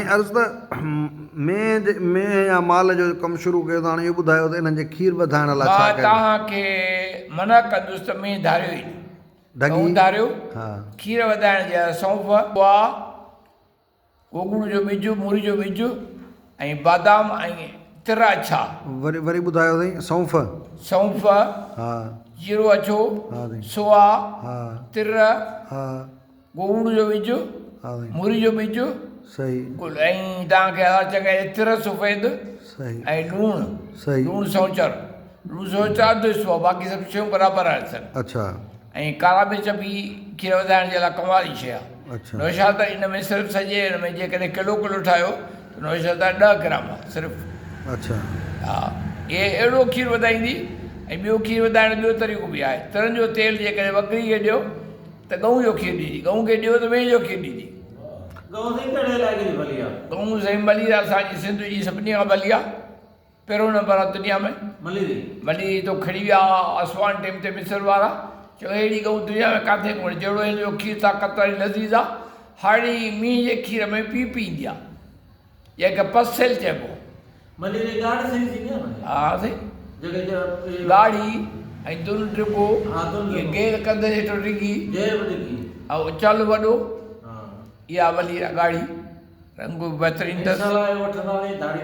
عرض ته مينهن جي مينهن يا مال جو ڪم شروع ڪيو ته هاڻي اهو ٻڌايو ته انهن جي کير وڌائڻ لاء ڇا مان ڪيو؟ توهان کي منع ڪندس ته مينهن ڌاريو ئي نه. ڍڳي، ڳئون ڌاريو، ها. کير وڌائڻ جي لاء سونف، گوا، گوگڙو جو ٻج، موري جو ٻج ۽ بادام ۽ تر اڇا. وري وري ٻڌايو سائين سونف. سونف، ها. جيرو اڇو، ها سائين. سوا، ها. تر. ها. گوڙ جو ٻج، موري جو ٻج، گل ۽ توهان کي ادا چڱا تر سفيد ۽ لوڻ، لوڻ سوچر، لوڻ سوچر اڌ حصو آهي باقي سڀ شيون برابر آهن سر. ۽ ڪارا مرچ به کير وڌائڻ جي لاء ڪمال جي شيء آهي. نوشاد ان ۾ صرف سڄي ان ۾ جيڪڏهن ڪلو ڪلو ٺاهيو ته نوشاد 10 گرام آهي صرف. ها اهي اهڙو کير وڌائيندي ۽ ٻيو کير وڌائڻ جو ٻيو طريقو به آهي. ترن جو تيل جيڪڏهن ٻڪري کي ڏيو ته ڳئون جو کير ڏيندي، ڳئون کي ڏيو ته مينهن جو کير ڏيندي. ڳئون سائين ڪهڙي علائقي جي ڀلي آ؟ ڳئون سائين ملير اسان جي سنڌ جي سڀني کان ڀلي آ، پهريون نمبر آ دنيا ۾. مليري. مليري تو کڻي ويا اسوان ڊيم تي مصر وارا، چيو اهڙي ڳئون دنيا ۾ ڪاٿي ڪونهي، جهڙو هن جو کير طاقت واري لذيذ آ، هاڙهي مينهن جي کير ۾ پي پي ايندي آ. جنهن کي پسيل چئبو. مليري ڳاڙهي سائين ٿيندي آهي نه؟ ها سائين. جيڪي ڳاڙهي ۽ دن ڊگهو. ها دن ڊگهو. گير ڪنڌ هيٺ ڊگهي. گير به ڊگهي. ۽ چل وڏو. ها. اها مليرا ڳاڙهي رنگ به بهترين اٿس. انشاء الله اهو وٺنداسين ڌاڙي.